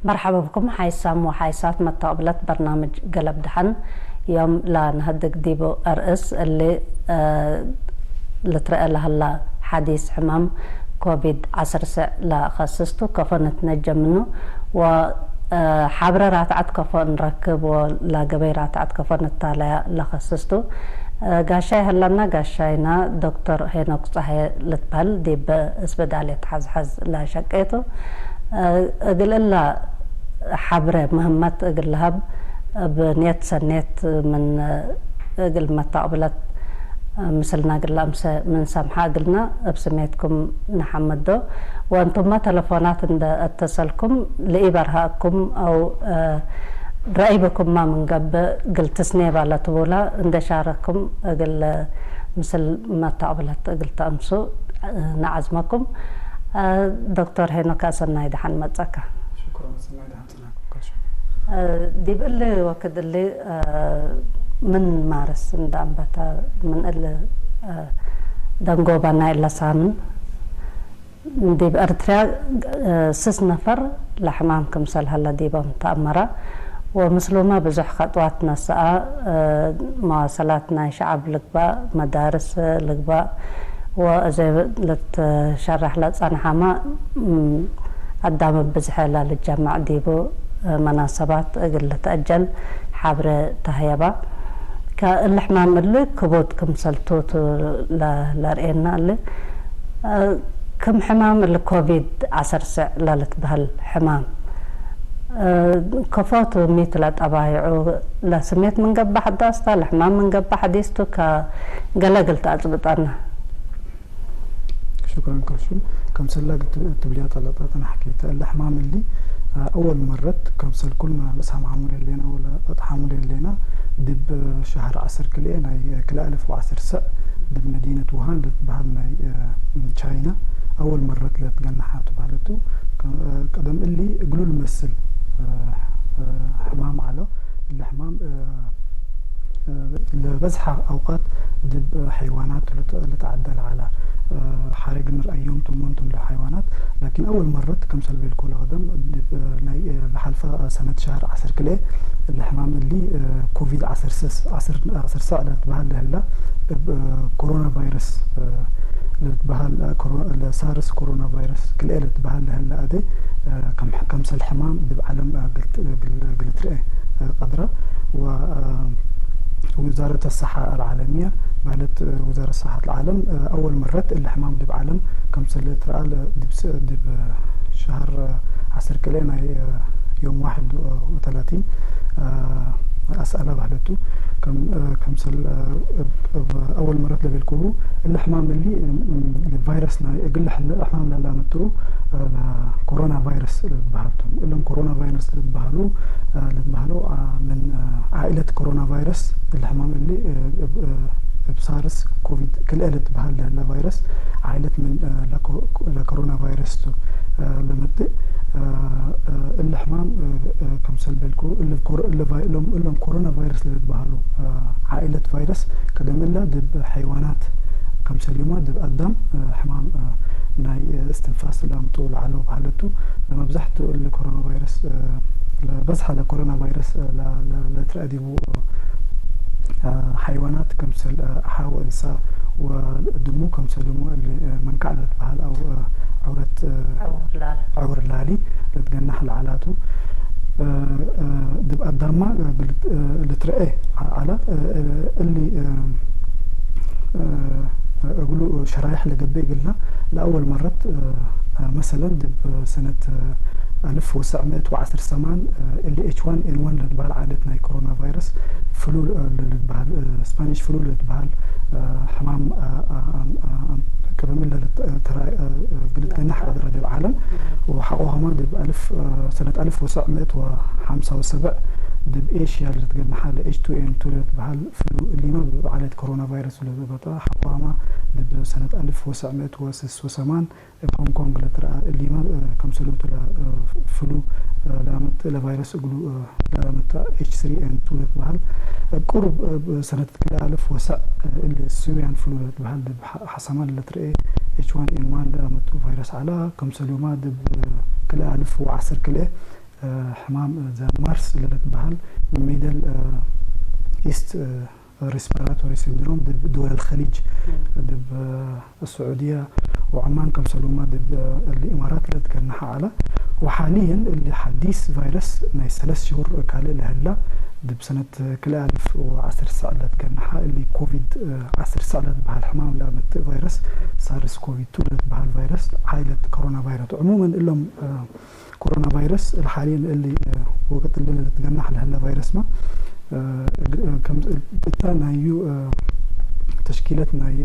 መርሓባ ብኩም ሓይሳም ወሓይሳት መታቕብለት በርናምጅ ገለብ ደሓን ዮም ላ ንሀድግ ዲቡ ኣርእስ እሊ ልትረአ ለሀላ ሓዲስ ሕማም ኮቪድ ዓሰርተ ላኸስስቱ ከፎ ንትነጀምኑ ወሓብረ ራትዓት ከፎ ንረክብ ወላገበይ ራትዓት ከፎ ንታለያ ለኸስስቱ ጋሻይ ሀላና ጋሻይና ዶክተር ሄኖክ ጸሃየ ልትበህል ዲብ እስበዳል የተሓዝሐዝ ላሸቀየቱ እግል እላ ሓብረ ምህመት እግል ለሀብ እብ ኔት ሰኔት ምን እግል መታቅብለት ምስልና እግል ለአምሰ ምን ሰምሓ እግልና እብ ስሜትኩም ነሐምዶ ወእንቱመ ተለፎናት እንደ እተሰልኩም ለኢበርሃእኩም አው ረአይበኩማ ምን ገብእ እግል ትስኔባ ለትቡላ እንደ ሻረኩም እግል ምስል መታቅብለት እግል ተአምሱ ነዓዝመኩም። ዶክተር ሄኖክ ኣሰናይ ደሓን መጸካ። ሽኩራን ኣሰናይ ደሓን ጽናኩም ካልሹ። ዲብ እሊ ወክድ እሊ ምን ማርስ እንዳ ኣንበተ ምን እሊ ደንጎባ ናይ እለ ሳምን ዲብ ኤርትርያ ስስ ነፈር ለሕማም ክምሰል ሀለ ዲቦም ተአመረ ወምስሉመ ብዙሕ ከጥዋት ነሰአ መዋሰላት ናይ ሸዐብ ልግባእ መዳርስ ልግባእ ወእዘ ልትሸራሕ ለጸንሐመ ኣዳም ብዝሐ ለልጀመዕ ዲቡ መናሰባት እግል ልትአጀል ሐብረ ተህየባ። ከእሊ ሕማም እሊ ክቡድ ክምሰልቱ ቱ ለርእየና እሊ ክም ሕማም እሊ ኮቪድ ዓሰርተ ለልትበህል ሕማም ከፎቱ ሚት ለጠባይዑ ለስሜት ምን ገባሕ ዳስታ ለሕማም ምን ገባሕ ዲስቱ ከገለ እግል ተአጽብጠና። ሽኩረን ከሹ ከምሰላ ትብልያ ጠለጣ ተናሕኪ ተእለ ሕማም እሊ ኣወል መረት ከምሰል ኩልና ለሳምዓሙ ለሌና ወለ ቀጥሓሙ ለሌና ድብ ሸህር ዓሰር ክልኤ ናይ ክልኤ ኣልፍ ወዓሰር ሰዕ ድብ መዲነት ውሃን ልትበሃል ናይ ቻይና ኣወል መረት ለትገናሓ ትባህለቱ ቀደም እሊ እግሉ ልመስል ሕማም ዓሎ እለ ሕማም ለበዝሓ ኣውቃት ድብ ሐይዋናት ልትዓደል ዓላ ሓረግ ንርአዮም ትሞንቶም ለሐይዋናት ላኪን ኣወል መረት ከምሰል ቤልኮ ለቀደም ናይ ለሓልፋ ሰነት ሸህር ዓሰር ክልኤ ለሕማም እሊ ኮቪድ ዓሰርተ ሰዕ ለትበሃል ለህላ እብ ኮሮና ቫይረስ ለትበሃል ለሳርስ ኮሮና ቫይረስ ክልኤ ለትበሃል ለህላ ኣደ ከምሰል ሕማም ድብ ዓለም ግልትርኤ ቀድራ ووزارة الصحة العالمية ማለት وزارة صحة العالم أول مرة እለ ሕማም ድብ ዓለም ከምሰለ ትረኣ ድብ ሸሃር ዓሰር ክልኤ ናይ يوم واحد وثلاثين ኣስኣላ ባህለቱ ከምሰል أول مرة ለቤልኩሁ እለ ሕማም እሊ ቫይረስ ናይ እግል ሕማም ለላመጥኡ ኮሮና ቫይረስ ልትበሃልቱ እሎም ኮሮና ቫይረስ ልትበሃሉ ልትበሃሉ ምን ዓኢለት ኮሮና ቫይረስ እለ ሕማም እሊ እብ ሳርስ ኮቪድ ክልኤ ልትበሃል ለህላ ቫይረስ ዓኢለት ምን ለኮሮና ቫይረስ ቱ ለመጥእ እለ ሕማም ከምሰል በልኩ እሎም ኮሮና ቫይረስ ልትበሃሉ ዓኢለት ቫይረስ ቀደም እላ ድብ ሐይዋናት ከምሰል ዮማ ድብ ኣዳም ሕማም ናይ እስትንፋስ ላምጡ ለዓሎ ባህለቱ ለመብዛሕቱ እሊ ኮሮና ቫይረስ ለበዝሓ ለኮሮና ቫይረስ ለትረአ ዲቡ ሐይዋናት ከምሰል ኣሓ ወእንሳ ወድሙ ከምሰል ሞ እሊ መንካዕ ለትበሃል ኣው ዐውረት ዐውር ላሊ ለትገናሕ ለዓላቱ ድብ ኣዳማ ልትረአ ዓላ እሊ እግሉ ሸራይሕ ለገበ እግልና ለኣወል መረት መሰለን ድብ ሰነት ኣልፍ ወሰዕ ምእት ወዓስር ሰማን እሊ ኤች ዋን ኤን ዋን ለትበሃል ዓለት ናይ ኮሮና ቫይረስ ፍሉ ልትበሃል ስፓኒሽ ፍሉ ልትበሃል ሕማም ቀደም ለልትገናሕ ቀድረ ድብ ዓለም ወሓቆ ከማ ድብ ኣልፍ ሰነት ኣልፍ ወሰዕ ምእት ወሓምሳ ወሰብዕ ድብ ኤሽያ ልትገናሓ ለኤች ቱ ኤን ቱ ልትበሃል ፍሉ እሊማ ብዓለት ኮሮና ቫይረስ ለዘበጠ ሓቆ ከማ ድብ ሰነት ኣልፍ ወሰዕ ምእት ወስስ ወሰማን እብ ሆንግ ኮንግ ለትረኣ እሊማ ከምሰለቱ ፍሉ ለመጥእ ለቫይረስ እግሉ ለመጥእ ኤች ስሪ ኤን ቱ ለትበሃል እብ ቁሩብ ሰነት ክልተ ኣልፍ ወሰዕ እሊ ስዊያን ፍሉ ለትበሃል ድብ ሓሰማ ለትረኤ ኤች ዋን ኤን ዋን ለመጥኡ ቫይረስ ዓላ ከምሰልዩማ ድብ ክልተ ኣልፍ ወዓስር ክልኤ ሕማም ዘ ማርስ ለለትበሃል ሚደል ኢስት ሪስፓራቶሪ ሲንድሮም ድብ ድወል ኸሊጅ ድብ ስዑድያ ወዓማን ከምሰሉማ ድብ እሊ ኢማራት ለትገናሓ ዓላ። ወሓልየን እሊ ሓዲስ ቫይረስ ናይ ሰለስ ሽሁር ካልእ ለህላ ድብ ሰነት ክልተ ኣልፍ ወዓሰርተ ሰዕ ለትገናሓ እሊ ኮቪድ ዓሰርተ ሰዕ ለትበሃል ሕማም ለመጥእ ቫይረስ ሳርስ ኮቪድ ቱ ለትበሃል ቫይረስ ሓይለት ኮሮና ቫይረስ። ዕሙመን እሎም ኮሮና ቫይረስ ሓልየን እሊ ወቅት እሊ ለትገናሕ ለህላ ቫይረስማ እታ ናዩ ተሽኪለት ናይ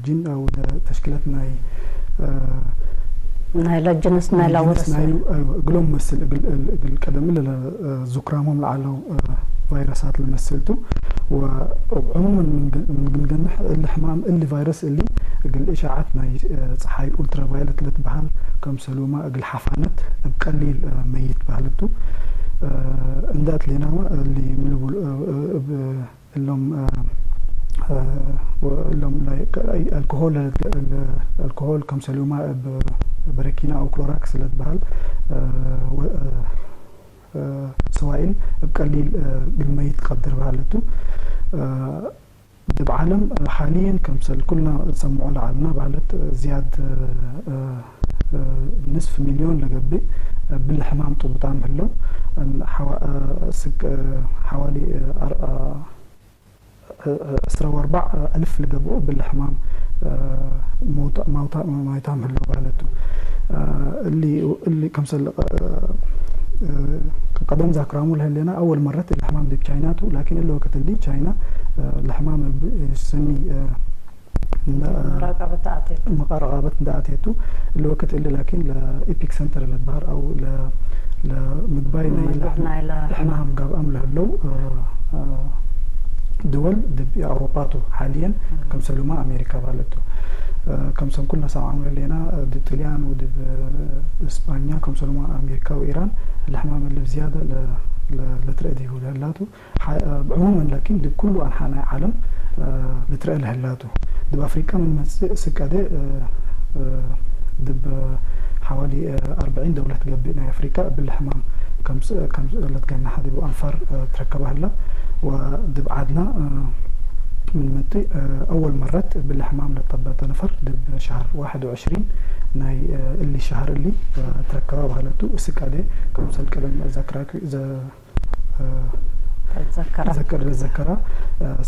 ጅን ኣው ተሽኪለት ናይ ናይ ላጅንስ ናይ ላወረስ ናዩ እግሎም መስል እግል ቀደም ለለ ዙክራሞም ለዓለው ቫይረሳት ለመስልቱ ወዕሙመን ምን ግንገንሕ እሊ ሕማም እሊ ቫይረስ እሊ እግል እሻዓት ናይ ፀሓይ ኡልትራቫዮለት ለትበሃል ከምሰሉማ እግል ሓፋነት እብ ቀሊል መይት ባህልቱ እንዳት ሌናማ እሊ ምልቡል እሎም እሎም ኣልኮሆል ኣልኮሆል ከምሰሉማ እብ በረኪና ኣው ክሎራክስ ለትበሃል ሰዋኢል እብ ቀሊል ግልመይት ቀድር ባህለቱ ድብ ዓለም ሓልየን ከምሰል ኩልና ዝሰምዖ ለዓልና ባህለት ዝያድ ንስፍ ሚልዮን ለገብእ ብል ሕማም ጥቡጣን ህለው ሓዋሊ ዕስራ ወኣርባዕ ኣልፍ ልገብኦ ብል ሕማም ማይታም ህሎ ባህለቱ እሊ እሊ ከምሰል ቀደም ዛክራሙ ለህሌና ኣወል መረት እሊ ሕማም ድብ ቻይናቱ ላኪን እሊ ወቅት እሊ ቻይና ለሕማም ስኒ መራቀበት ኣቴት መቃረቃበት እንዳ ኣቴቱ እሊ ወቅት እሊ ላኪን ለኢፒክ ሰንተር ለትበሃር ኣው ለምግባይ ናይ ናይ ሕማም ጋብኣም ለህለው ድወል ድብ ኣውሮፓቱ ሓልየን ከምሰሉማ ኣሜሪካ ባለቱ ከምሰም ኩልና ሰማዕሙ ለሌና ድብ ጥልያን ወድብ እስፓኛ ከምሰሉማ ኣሜሪካ ወኢራን ለሕማም ልብ ዝያደ ለትረእድ ይሁድ ህላቱ ብዕሙመን ላኪን ድብ ኩሉ ኣንሓ ናይ ዓለም ልትረአ ለህላቱ ድብ ኣፍሪቃ ምን መጽእ ስቀደ ድብ ሓዋሊ ኣርብዒን ደውለት ገብእ ናይ ኣፍሪቃ ብል ሕማም ከምጽእ ለትገናሓ ድብ ኣንፋር ትረከባ ህላ ወድብ ዓድና ምን መጥእ ኣወል መረት ብል ሕማም ለጠበተ ነፈር ድብ ሸሃር ዋሕድ ወዕሽሪን ናይ እሊ ሸሃር እሊ ትረከባ ባህለቱ ስቀደ ከምሰል ቀደም ዘክራክ ተዘከረ ዘከረ ዘከራ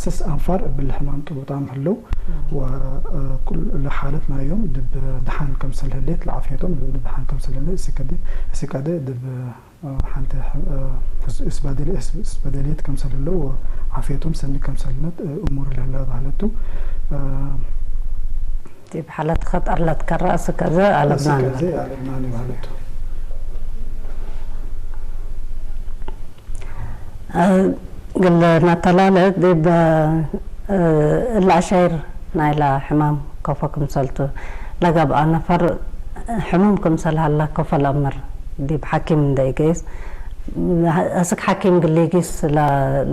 ስስ ኣንፋር እብል ሕማም ጥቡጣም ህለው ወኩል ለሓለት ናዮም ድብ ድሓን ከምሰል ህሌት ለዓፍየቶም ድብ ድሓን ከምሰል ህሌት ስከደ ስቀደ ድብ ሓንቲ ስባደሌት ከምሰል ህለው ዓፍየቶም ሰኒ ከምሰልነት እሙር ለህላ ባህለቱ ቲ ብሓለት ኸጠርለት ከረእስ ከዘ ኣለብና ኣለብና ባህለቱ ግል ናተላለጥ ዲብ እላ ኣሻይር ናይላ ሕማም ከፎ ክምሰልቱ ለገብኣ ነፈር ሕሙም ክምሰል ሃላ ከፎ ለእምር ዲብ ሓኪም እንደይገይስ እስክ ሓኪም ግሊጊስ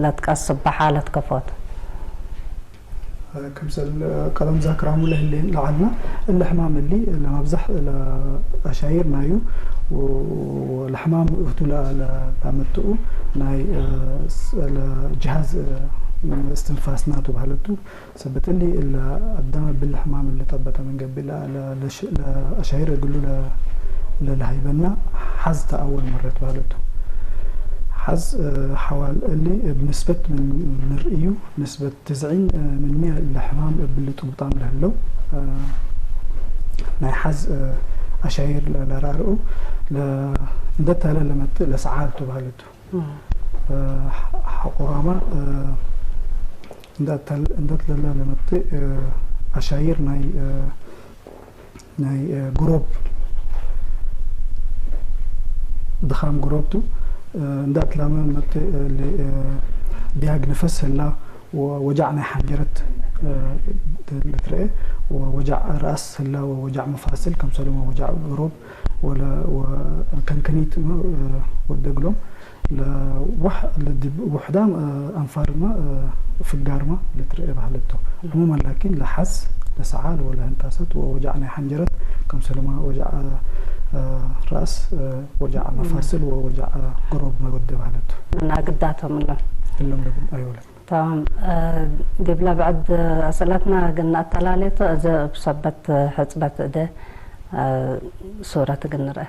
ለትቀስ ስባሓ ለትከፎት ከምሰል ቀደም ዛክራሙ ለህሌን ለዓልና እለ ሕማም እሊ ለመብዛሕ ለኣሻይር ናዩ ለሕማም እህቱ ለመጥኡ ናይ ጅሃዝ እስትንፋስ ናቱ ባህለቱ ሰበት እሊ እለ ኣዳም ብል ሕማም እሊ ጠበተ ምን ገቢ ለኣሻይር እግሉ ለለሃይበና ሓዝ ተኣወል መረት ባህለቱ ሓዝ ሓዋል እሊ ብንስበት ምን ንርእዩ ንስበት ትስዒን ምን ሚያ ለሕማም እብል ጥቡጣም ለህለው ናይ ሓዝ ኣሻይር ለራርኡ እንደተለ ለመጥእ ለሰዓል ተባህለቱ ሓቆራማ እንደተለ ለመጥእ ኣሻይር ናይ ናይ ጉሮብ ድኻም ጉሮብቱ እንዳትላመ መጥ ዲያግ ንፈስ ህላ ወጃዕ ናይ ሓንጀረት ልትረአ ወጃዕ ራእስ ህላ ወጃዕ መፋስል ከምሰሎም ወጃዕ ጉሮብ ከንከኒት ወደግሎም ውሕዳም ኣንፋርማ ፍጋርማ ልትረአ ባህለቶ ዕሙመን ላኪን ለሓዝ ለሰዓል ወለህንታሰት ወወጃዕ ናይ ሓንጀረት ከምሰሎማ ወጃዕ ራስ፣ ወጃዕ መፋስል ወወጃዕ ገሮብ መወደ ባህለቱ። እና ግዳቶም እሎም። እሎም ለግም ኣይወለም። تمام. ዲብላ ብዕድ ኣስእለትና ግን ኣተላለየቶ እዚ ብሰበት ሕጽበት እደ ሱረት ግን ንርአ።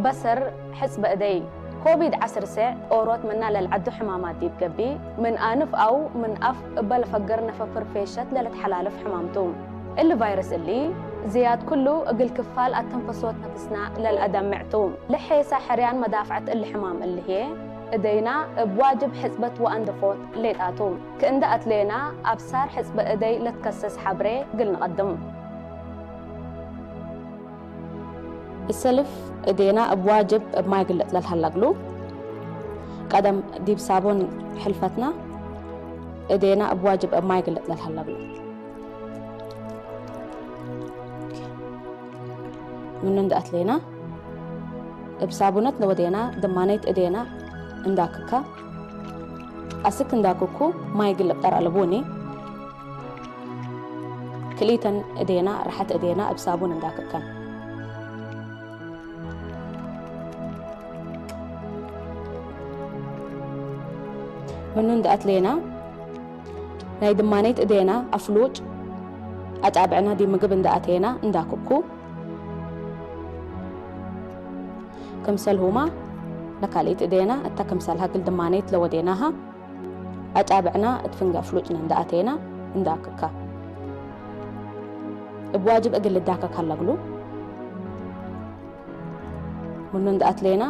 በሰር ሕጽበ እደይ ኮቪድ ዓስር ስዕ ኦሮት መናለል ዓዱ ሕማማት ዲብ ገቢ ምን ኣንፍ ኣው ምን ኣፍ እበ ለፈገር ነፈፍር ፌሸት ለልትሓላለፍ ሕማምቱ። እሊ ቫይረስ እሊ ዝያድ ኩሉ እግል ክፋል ኣተንፈሶት ነፍስና ለልኣደምዕቱ። ለሔሳ ሕርያን መዳፍዐት እሊ ሕማም እሊ ህዬ እደይና እብ ዋጅብ ሕጽበት ወኣንደፎት ሌጣቱ። ክእንደ ኣትሌና ኣብሳር ሕጽበ እደይ ለትከሰስ ሓብሬ እግል ንቐድም። እሰልፍ እዴና እብ ዋጅብ እብ ማይ ግልጥ ለልሃላ እግሉ። ቀደም ዲብ ሳቡን ሕልፈትና እዴና እብ ዋጅብ እብ ማይ ግልጥ ለልሃላ እግሉ። ምኑ እንደ ኣትሌና እብ ሳቡነት ለወዴና ደማነይት እዴና እንዳክካ። ኣስክ እንዳክኩ ማይ ግልጥ ጠር ኣለቡኒ። ክልኢተን እዴና ርሓት እዴና እብ ሳቡን እንዳክከን። ምኑ እንደ ኣትሌና ናይ ድማነይት እዴና ኣፍሉጭ ኣጻብዕና ዲብ ምግብ እንደ ኣቴና እንዳክኩ። ክምሰልሁማ ለካልኢት እዴና እታ ክምሰልሃ እግል ድማነይት ለወዴናሃ ኣጻብዕና እት ፍንገ ኣፍሉጭነ እንደ ኣቴና እንዳክካ። እብ ዋጅብ እግል ልዳከክ ሃላ እግሉ። ምኑ እንደ ኣትሌና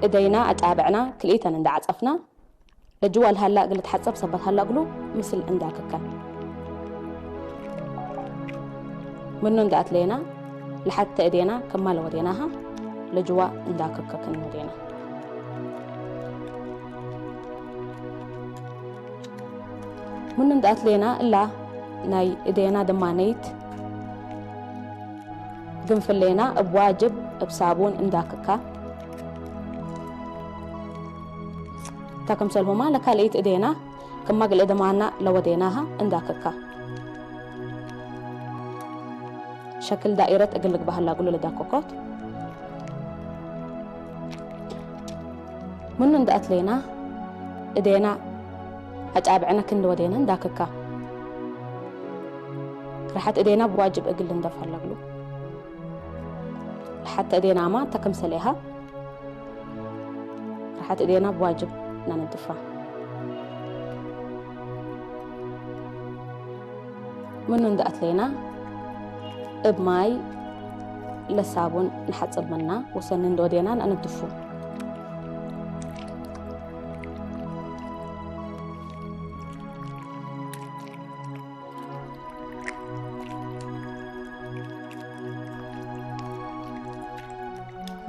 እደይና ኣጻብዕና ክልኢተን እንደ ዓጸፍና ለጅዋ ለሃላ እግል ልትሓጸብ ሰበት ሃላ እግሉ ምስል እንዳክከን። ምኑ እንደ ኣትሌና ለሓተ እዴና ከማ ለወዴናሃ ለጅዋ እንዳክከክን ወዴና። ምኑ እንደ ኣትሌና እላ ናይ እዴና ደማነይት ግንፍሌና እብ ዋጅብ እብ ሳቡን እንዳክካ። እታ ክምሰልሁማ ለካልኢት እዴና ክማ ግልኤ ደማና ለወዴናሃ እንዳክካ። ሸክል ዳኢረት እግል ልግባህ ላግሉ ለዳኮኮት። ምኑ እንደ ኣትሌና እዴና ኣጫብዕነ ክንድ ወዴነ እንዳክካ። ርሓት እዴና ብዋጅብ እግል ልንደፍ ኣለግሉ። ርሓት እዴናማ ተክምሰሌሃ። ርሓት እዴና ብዋጅብ ናነድፋ። ምኑ እንደ ኣትሌና እብ ማይ ለሳቡን ንሓጽብ መና ወሰኒ እንደ ወዴና ናነድፉ።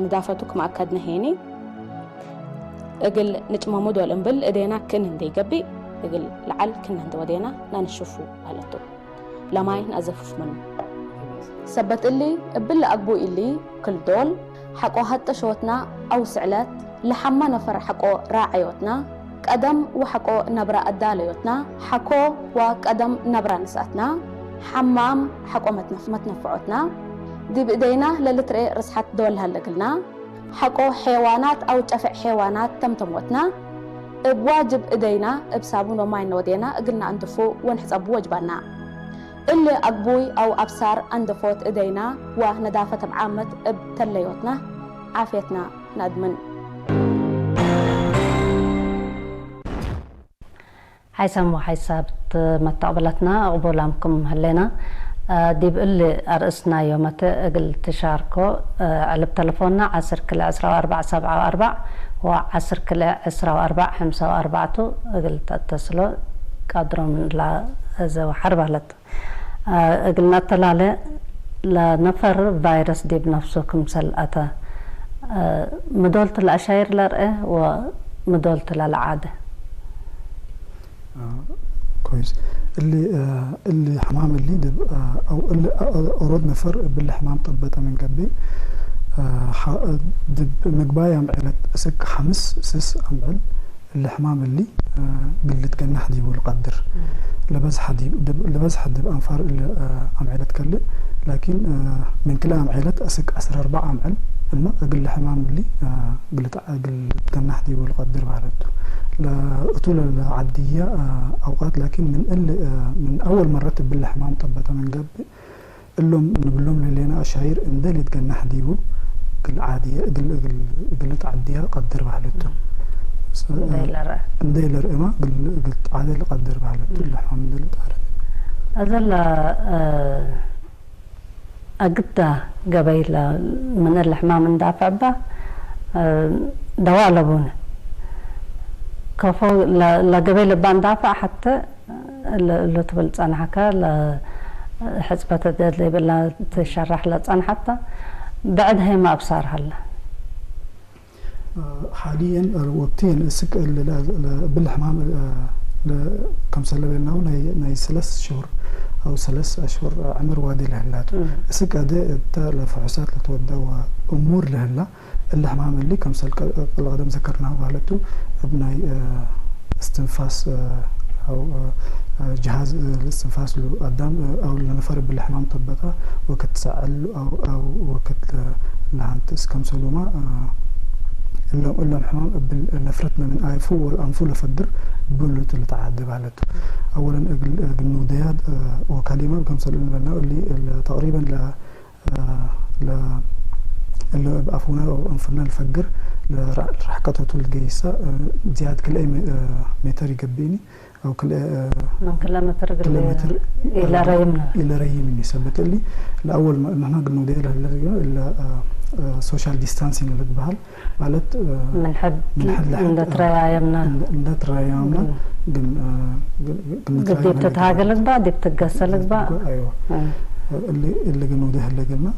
ንዳፈቱ ክም ኣከድነ ሄኒ እግል ንጭመሙ ዶል እምብል እዴና ክን እንደ ይገቢእ እግል ለዓል ክነ እንደ ወዴና ናንሽፉ ኣለቱ። ለማይ ናዘፍፍ ምኑ። ሰበት እሊ እብል ለኣግቡ ኢሊ ክል ዶል ሐቆ ሀጠ ሸወትና ኣው ስዕለት ለሐማ ነፈር ሐቆ ራዐዮትና ቀደም ወሐቆ ነብራ ኣዳለዮትና ሐኮ ወቀደም ነብራ ንስኣትና ሐማም ሐቆ መትነፍ-፣ መትነፍዖትና ዲብ እደይና ለልትርኤ ርስሓት ዶል ሃለግልና ሐቆ ሔዋናት ኣው ጨፍዕ ሔዋናት ተምተሞትና እብ ዋጅብ እደይና እብ ሳቡን ወማይ ነወዴና እግልና እንድፉ ወንሕጸቡ ወጅባና። እሊ ኣግቡይ ኣው ኣብሳር ኣንደፎት እደይና ወነዳፈት እብ ዓመት እብ ተለዮትና ዓፍየትና ናድምን። ሓይሳም ወሓይሳብት መተቕብለትና እቕቡላምኩም ህሌና። እ፣ ዲብ እሊ ኣርእስናዮ መተ እግል ትሻርኮ፣ እ፣ ዕልብ ተለፎንና ዓስር ክልኤ ዕስራ ወኣርባዕ ሰብዓ ወኣርባዕ ወዓስር ክልኤ ዕስራ ወኣርባዕ ሓምሳ ወኣርባዕቱ እግል ተእተስሎ ቃድሮም እላ እዘ ወሓር ባለት። እ፣ እግል ነተላለ ለነፈር ቫይረስ ዲብ ነፍሱ ክምሰል ኣተ፣ እ፣ ምዶልት ለኣሻይር ለርአ ወምዶልት ለለዓደ። እ፣ ኮይስ። እሊ፣ እ፣ እሊ ሕማም እሊ ድብ፣ እ፣ ኣው እሊ፣ እ፣ ኦሮድ ነፈር እብል ሕማም ጠበጠ ምን ገቢ፣ እ፣ ሐ-፣ ድብ ምግባይ ኣምዕለት እስክ ሐምስ ስስ ኣምዕል እሊ ሕማም እሊ፣ እ፣ ግልት ገናሕ ዲቡ ልቀድር። ለበዝሓ ዲብ፣ ለበዝሓ ዲብ ኣንፋር እሊ፣ እ፣ ኣምዔለት ከልእ፣ ላኪን፣ እ፣ ምን ክልኤ ኣምዔለት እስክ ዐስር ኣርባዕ ኣምዕል፣ እማ እግል ሕማም እሊ፣ እ፣ ግልት፣ ግልት ገናሕ ዲቡ ልቀድር ባህለቱ። ለ-፣ እቱ ለዓድያ፣ እ፣ ኣውቃት ላኪን ምን እሊ፣ እ፣ ምን ኣወል መረት እብል ሕማም ጠበተ ምን ገብእ፣ እሎም ንብሎም ለሌና ኣሻይር እንደ ልትገናሕ ዲቡ፣ እግል ዓድየ፣ እግል፣ እግል፣ እግል ተዓድያ ቀድር ባህለቱ። ስ-፣ እንደ ኢለርአ። እንደ ኢለርአማ፣ እግል፣ እግል ተዓደ ልቀድር ባህለቱ፣ ለሕማም እንደ ልጣረ። እዘላ፣ እ፣ ኣግዳ ገበይላ ምን እለ ሕማም እንዳፍዕባ፣ እ፣ ደዋ ለቡነ። ከፎ ለ-፣ ለገበይ ልባ እንዳፍዕ ሓተ ለ-፣ ለትብል ጸንሐካ፣ ለ-፣ ሕጽበተ ደድ ለይብላ ትሸራሕ ለጸንሐታ፣ ብዕድ ሀይማ ኣብሳር ሃላ። ሓሊየን ወቅቲ እስቅ ብል ሕማም፣ እ፣ ለ-፣ ከምሰለ በልናው ናይ፣ ናይ ሰለስ ሽሁር ኣው ሰለስ ኣሽሁር ዕምር ዋዲ ለህላቱ። እም። እስቅ ኣደ እተ ለፍሑሳት ለተወደወ እሙር ለህላ፣ እለ ሕማም እሊ ከምሰል ቀ-፣ ቀደም ዘከርናሁ ባህለቱ እብ ናይ፣ እ፣ እስትንፋስ፣ እ፣ ኣው፣ እ፣ እ፣ ጅሃዝ፣ እ፣ እስትንፋስ ሉ ኣዳም፣ እ፣ ኣው ለነፈር እብል ሕማም ተበታ ወክት ሰዐል ኣው፣ ኣው ወክት ለ-፣ ለሃንትስ ከምሰሉማ፣ እ፣ እሎም፣ እሎም ሕማም እብል ነፍረት ምን ኣይፉ ወልኣንፉ ለፈግር ብሉት ልተዓደ ባህለቱ። ኣወለን እግል፣ እግል ንውደያት፣ እ፣ ወካሊማ ከምሰል እንበልና እሊ፣ ለ-፣ ተቅሪበን ለ-፣ ለ-፣ ለ-፣ እለ እብ ኣፉና ወእንፍና ልፈግር ለራ-፣ ራሕቀተቱ ልገይሳ፣ እ፣ ዝያድ ክልኤ ሜ-፣ እ፣ ሜተር ይገብእኒ፣ ኣው ክልኤ፣ እ፣ ምን ክለ ሜትር ክለ ግለ ሜትር፣ እ፣ ኢለረይምና። ኢለረይምኒ ሰበት እሊ፣ ለኣወል መ-፣ ንሕና ግን ንውደየ ለህለ እለ፣ እ፣ እ፣ ሶሻል ዲስታንሲንግ ልትበሃል፣ ማለት፣ እ፣ ምን ሕድ ምን ሕድ ለሕድ፣ እ፣ እንደትረያየምና። እንደ-፣ እንደትረያየምና፣ ግን ግን፣ እ፣ ግን፣ ግን ግዲ ንትረያየም ብትትሃገ ልግባ፣ ዲብ ትገሰ ልግባ። ልግባ፣ ኣይዋ። እ። እሊ፣ እሊ ግን ውደህ ለግልና፣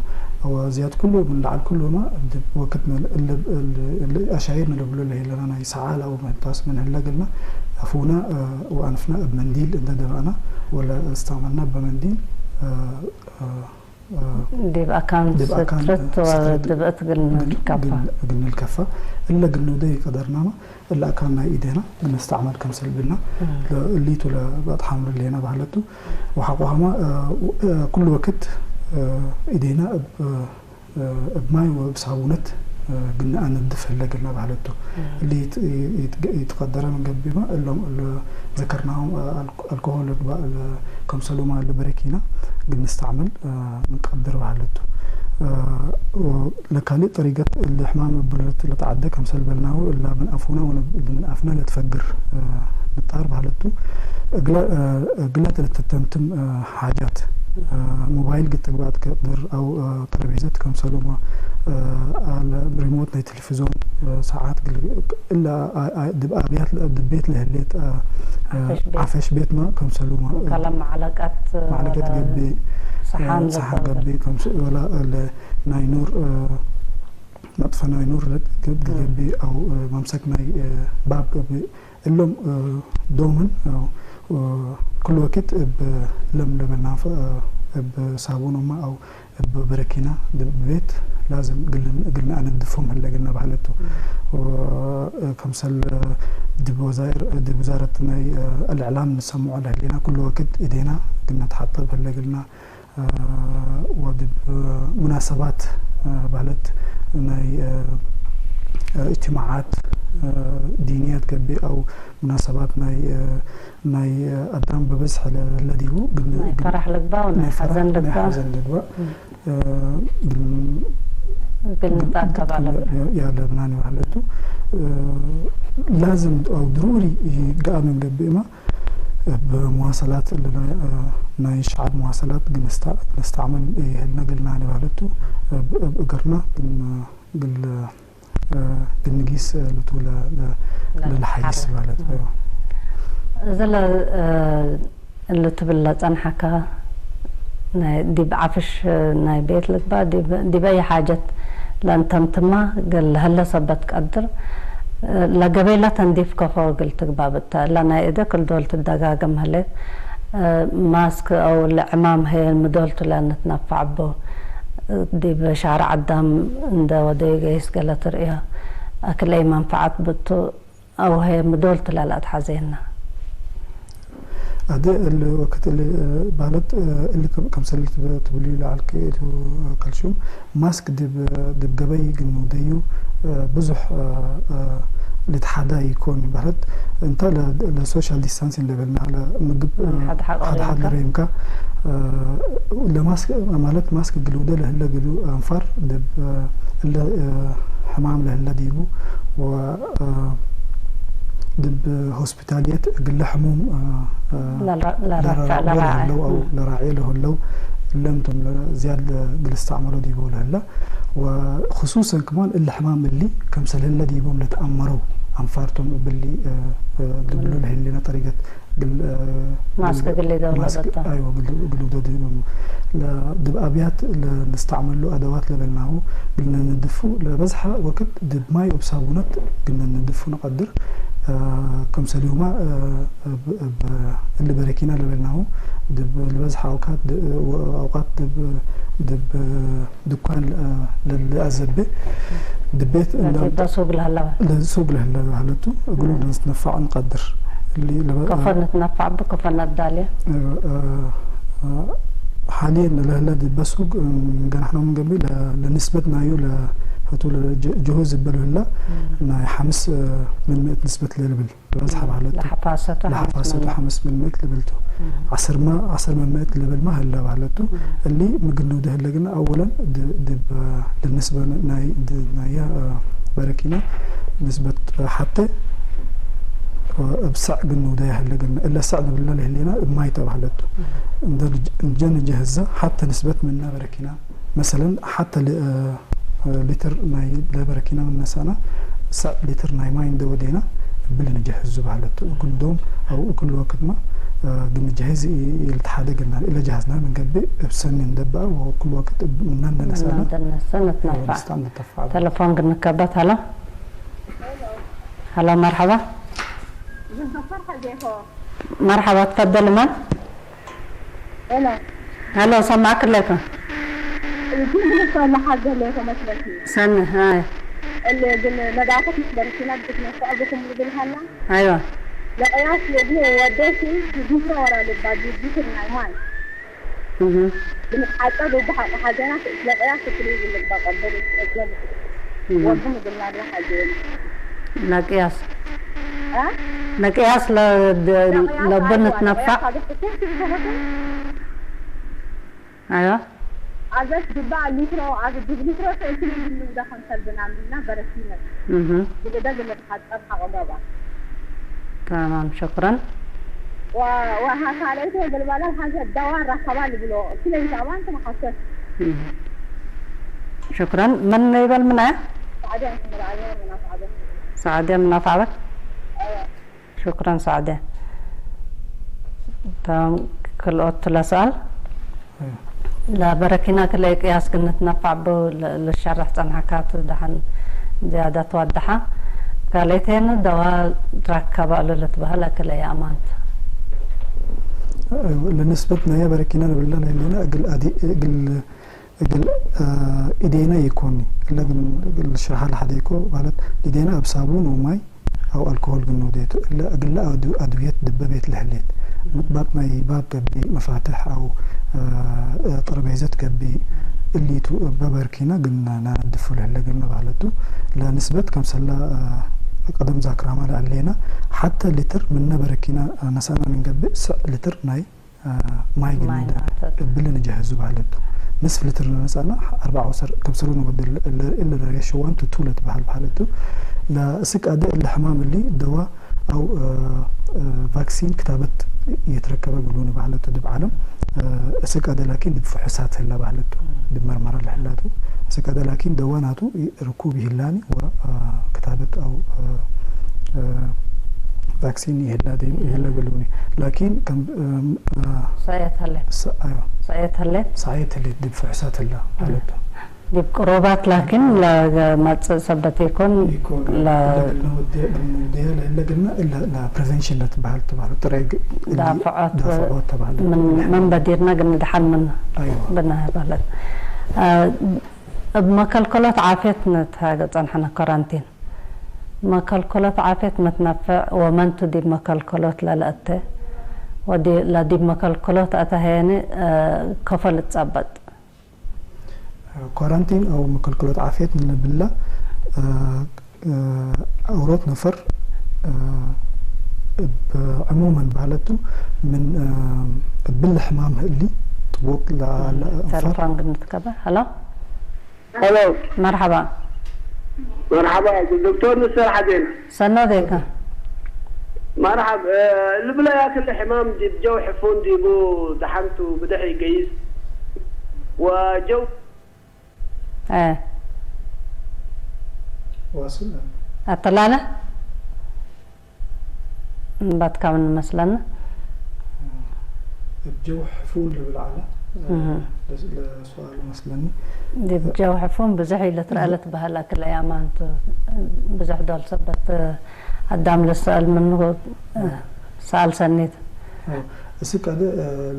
ኣዋ ዝያድ ኩሉ፣ ምን ለዓል ኩሉና፣ ዲብ ወክድ እል-፣ እል-፣ እል-፣ ኣሻይር ንልብሎ ለሂለና ናይ ሰዓል ኣው መንታስ ምን ህለግልና፣ ኣፉና፣ እ፣ ወኣንፍና እብ መንዲል እንደ ደባእና፣ ወላ እስተዕመልና በመንዲል፣ እ፣ እ፣ እ፣ ዲብ ኣካን ዲብ ኣካን ስትርት ስትርት ወድብእት ግን ግን፣ ንልከፋ። ግን፣ ግን ንልከፋ። እለ ግን ንውደይ ቀደርናማ፣ እለ ኣካን ናይ ኢዴና ብነስተዕመል ከምሰል ብልና፣ እም። ለ-፣ እሊቱ ለበጥሓም ሌና ባህለቱ። ወሓቆ ሃማ፣ እ፣ እ፣ ኩሉ ወክት፣ እ፣ ኢዴና እብ፣ እ፣ እብ ማይ ወእብ ሳቡነት፣ እ፣ ግንኣ ነድፍ ህለግልና ባህለቱ። እም። እሊ ይት-፣ ይት-፣ ይትቀደረ ምን ገቢማ፣ እሎም እለ ዘከርናሆም፣ እ፣ ኣልኮ-፣ ኣልኮሆል ልግባእ፣ ለ-፣ ከምሰሉማ ለበረኪና፣ ግን ንስተዕመል፣ እ፣ ንቀድር ባህለቱ። እ፣ ለካልእ ጠሪገት እሊ ሕማም ብሉት ለተዓደ ከምሰል በልናሁ፣ እላ ምን ኣፉና ወነ-፣ ምን ኣፍና ለትፈግር፣ እ፣ ንጣር ባህለቱ። እግለ፣ እ፣ እግለ ለትተምትም፣ እ፣ ሓጃት፣ እ፣ ሞባይል ግትግባት ከቅድር ኣው፣ እ፣ ጠረቤዘት ከምሰሉማ፣ እ፣ ኣለ ሪሞት ናይ ቴሌቪዞን፣ እ፣ ሰዓት ግል-፣ እላ ኣ-፣ ኣ-፣ ድብ ኣብያት ለ-፣ ድብ ቤት ለህሌት፣ እ፣ እ፣ ዓፈሽ ቤት። ዓፈሽ ቤት ማ ከምሰሉማ፣ እ፣ ከለ ማዕለቀት፣ ማዕለቀት ወለ ገቢ፣ ሰሓን እ፣ ሰሓን ዘበለ። ገቢ ከምስ-፣ ወላ፣ እ፣ ለ-፣ ናይ ኑር፣ እ፣ መጥፈ ናይ ኑር ለ-፣ ገብ-፣ እም። ገቢ ኣው፣ እ፣ መምሰክ ናይ፣ እ፣ ባብ ገቢ እሎም፣ እ፣ ዶምን፣ እ፣ እ፣ ኩሉ ወኪት እብ ለም ለበልና፣ እ፣ እብ ሳቡኖማ ኣው እብ በረኪና ብ-፣ ብቤት ላዝም እግልን-፣ እግልና ኣነድፎም ህለግልና ባህለቱ። እም። እ፣ ከምሰል፣ እ፣ ድብ ወዛይር-፣ ድብ ውዛረት ናይ፣ እ፣ ኣልዕላም ንሰምዖ ለህሌና ኩሉ ወክድ እዴና ግን ነትሓጠብ ህለግልና፣ እ፣ ወድብ፣ እ፣ ሙናሰባት፣ እ፣ ባህለት ናይ፣ እ፣ እ፣ እጅትማዓት፣ እ፣ ዲንያት ገቢ ኣው ሙናሰባት ናይ፣ እ፣ ናይ፣ እ፣ ኣዳም ብብዝሒ ለ-፣ ለዲቡ፣ ግን፣ ናይ ግን ፈራሕ ልግባእ፣ ናይ ናይ ፈራሕ፣ ሓዘን ናይ ልግባእ። ሓዘን ልግባእ። እም። እ፣ ግን ግን ግን ንተኣከብ ግን ኣለና። ያ-፣ ያ ለብናን ይባህለቱ። እ፣ ላዝም ኣው ድሩሪ ይገኣ ምን ገቢእማ፣ እ፣ ብመዋሰላት ለ-፣ እ፣ ናይ ሸዓብ መዋሰላት ግን ስታ-፣ ግን ስተዕመል ይህልና ግልና ይባህለቱ። እ፣ ብ-፣ እብ እግርና ግን፣ እ፣ ግል እ፣ ግንጊስ፣ እ፣ ልቱ ለ-፣ ለ-፣ ለ-፣ ለልሓይስ ለሓር። ማለት፣ እም። እዮ። እዚ ለ-፣ እ፣ ልትብል ለጸንሓካ ናይ ዲብ ዓፍሽ፣ እ፣ ናይ ቤት ልግባ ዲብ፣ ዲበይ ሓጀት ለእንተምትማ ግል ለህለ ሰበት ቀድር፣ እ፣ ለገበይ ለተንዲፍ ከፎ ግል ትግባ ብተ፣ እላ ናይ እደ ክልዶል ትደጋገም ህሌት፣ እ፣ ማስክ ኣው ለዕማም ሄል ምዶልቱ ለንትነፋዕ ቦ፣ ዲብ ሻርዕ ኣዳም እንደ ወደዩ ገይስ ገለ ትርእዮ። ኣክለይ መንፈዓት ብቱ ኣውሀ ምዶል ትላላት ሓዘየና። ኣደ እል ወክት እል ባለት እል ከም ሰልል ትብሉ ይለዓል ክእሉ ካልሽም ማስክ ድብ ድብ ገበይ ግን ደዩ ብዙሕ ልትሓዳ ይኮን ባለት እንታ ለሶሻል ዲስታንሲን ለበልና ለምግብ ሓድሓድ ለረይምካ ለማስክ ማለት ማስክ ግልውደ ለህለ ግሉ ኣንፋር ድብ እለ ሕማም ለህለ ዲቡ ድብ ሆስፒታልየት ግለ ሕሙም ለራዕየ ለህለው ኣው ለራዕየ ለህለው ለምቶም ዝያድ ግልስተዕመሎ ዲበው ለህላ ወክሱሰን ክማን እለ ሕማም እሊ ከምሰ ለህለ ዲቦም ለተኣመረው ኣንፋርቶም እብሊ ድብሉ ለህሌና ጠሪገት ማስክ ግሌ ደውለበታ ግልውደድ ድብ ኣብያት ለንስተዕመሉ ኣደዋት ለበልናሁ ግልነንድፉ ለበዝሓ ወቅት ድብ ማይ ወብ ሳቡነት ግልነንድፉ ንቀድር ከምሰሊሁማ እሊ በረኪና ለበልናሁ ድብ ለበዝሓ ኣውቃት ድብ ድኳን ለልኣዘበ ድቤት ሱግ ለህለበ ሱግ ለህለበ ሃለቱ እግሉ ንትነፋዕ ንቀድር ከፈን ንትነፋዕ ብከፈን ኣዳልያ ሓልየን ለህለ ድበ ሱግ ገናሕና ምንገቢ ለንስበት ናዩ ለህቱ ጅሁ ዝበል ህላ ናይ ሓምስ ምን ምእት ንስበት ለልብል በዝሓ ባህለቱ ለሓፋሰቱ ሓምስ ምን ምእት ልብልቱ ዓስርማ ዓስር ምን ምእት ልብልማ ህለ ባህለቱ እሊ ምግንው ደህለ ግን ኣወለን ድብ ልንስበ ናይ ናያ በረኪና ንስበት ሓተ እብ ሰዕ ግንው ደያ ህለ ግን እለ ሰዕ ንብልና ለህሌና እማይ ተባህለቱ እንጀን ጀህዘ ሓተ ንስበት ምና በረኪና መሰለን ሓተ ሊትር ናይ ለበረኪና ምነሳና ሰዕ ሊትር ናይ ማይ እንደወዴና እብል ንጀህዝ ዝበሃለት እኩል ዶም ኣብ እኩል ወቅት ማ ግንጀህዝ ይልተሓደ ግና ኢለ ጀሃዝና ምንገብእ እብ ሰኒ እንደበኣ ወኩል ወቅት ምና እንደነሳና እንደነሰ ንትነፋዕ ንተፋዕ ተለፎን ግንከበት ሀሎ ሀሎ መርሐባ መርሐባ ትፈደል ማን ሄሎ ሄሎ፣ ሰማዕክለይከ? ትምህርት ለሓገለይከ መስለኪ? ሰኒ፣ ኣይ። እል ግን መዳፈት መስበርኪና ብትነሳ ብኩም ዝብል ሃላ? ኣይዋ። ለቀያስ የብሎ ወደሲ ዲፍራ ወራ ልባ ዲፍር ናይ ማይ። እህ። ብንትሓጸብ ብሓቂ ሓገና ለቀያስ ትክሉ ዝልባ ቀበል ስለብ ወዱ ምግልና ሓገና። ለቅያስ ለቅያስ ለብን ትነፋዕ ኣዮ ኣዘስ ድባ ሊትሮ ኣብ ድብ ሊትሮ ሰእቲ ንብሉ ዳ ከምሰል ብናምና በረሲነት እህ ብልደ ግለ ተሓጸብ ሓቆ ገባ تمام شكرا ወሃሳለይተ ብልባላ ሓዘ ደዋ ረከባ ልብሎ ክለ ሂሳባን ተመሓሰብ شكرا من يبل من آية؟ ሰዓደ ምራእዮ ምናፍዓደ سعدية من أفعبك شكرا سعدية تمام كل أوت لا سؤال لا بركينا كل قياس كنت نفع بو للشرح تنحكات دحن زيادة توضحة قالت هنا دوا تركب على لتبهلا كل يا أمانت ለንስበት ናያ በረኪና ንብላ ለህሌና እግል ኣዲ እግል እግል ኢዴና ይኮኒ እለ ግን እግል ሽርሓ ለሓደ ይኮ ማለት ኢዴና ኣብ ሳቡን ወማይ ኣው ኣልኮሆል ግን ወዴቱ እለ እግለ ኣድውየት ድበ ቤት ለህሌት ምጥባጥ ናይ ባብ ገቢ መፋትሕ ኣው ጠረቤዘት ገቢ እሊቱ በበርኪና ግን ናነድፉ ለህለ ግን መባህለቱ ለንስበት ከምሰላ ቀደም ዛክራማ ለኣሌና ሓተ ሊትር ምነ በረኪና ነሳና ንገብእ ስዕ ሊትር ናይ ማይ ግን እብል ንጀህዙ ባህለቱ ንስፍ ሊትር ነሳና ኣርባዓ ወሰር ከምሰሉ ንወድል እለ ደረገ ሽዋን ትቱ ለትበሃል ባህለቱ ለእስቅ ኣደ እለ ሕማም እሊ ደዋ ኣው ቫክሲን ክታበት የተረከበ ግሉኒ ባህለቱ ድብ ዓለም እስቅ ኣደ ላኪን ድብ ፍሑሳት ህላ ባህለቱ ድብ መርመራ ለህላቱ እስቅ ኣደ ላኪን ደዋ ናቱ ርኩብ ይህላኒ ወክታበት ኣው ቫክሲን ይህላ ይህላ ብሉኒ ላኪን ከም ሰየት ሀለ ሰ- ኣዮ፣ ሰየት ሀለ ሰዓየት ህሌት ድብ ፍሕሳት ህላ ኣለቶ ዲብ ቅሩባት ላኪን ለመጽእ ሰበት ይኮን ይኮን ለ- ለግልና ወዲያ ለግልና እላ ፕሬቨንሽን ለትበሃል ተባህለ ጥራይ ግ- ዳፍዖት ዳፍዖት ተባህለ ምን ምን በዲርና ግን ድሓን ምን ኣይዋ ብናባለት እብ መከልከሎት ዓፍየት ነተሃገ ጸንሐነ ኮራንቲን መከልከሎት ዓፌት መትነፍዕ ወመንቱ ዲብ መከልከሎት ለለአተ ወዲ ለዲብ መከልከሎት አተሀየኒ ከፈል ጸበጥ። ኳራንቲን አው መከልከሎት ዓፌት ንብላ አውሮት ነፈር እብ ዕሙመን ባህለቱ ምን እብል ሕማም ህሊ ጥቡቅ ለአለ እንፈር ተለፎን ግንትከበ። ሀሎ ሄሎ መርሐባ። መርሐባ ዶክተር ንሰር ሐዜና ሰኖ ዴከ መርሐብ ልብላ ያክል ሕማም ዲብ ጀው ሕፉን ዲቡ ደሓንቱ ብድሕ ይገይስ ወጀው እ ዋስል አተላለ እምባትካ ምን መስለና እብ ጀው ሕፉን ልብል አለ እህ። ለሱአሉ መስለኒ ዲብ ጀው ሕፉን ብዙሕ ኢለ ትረአለት ባህላ ክለ ያማንቱ ብዙሕ ዶል ሰበት አዳም ለሰአል ምንሁ ሰአል ሰኒት እሲ ቀደ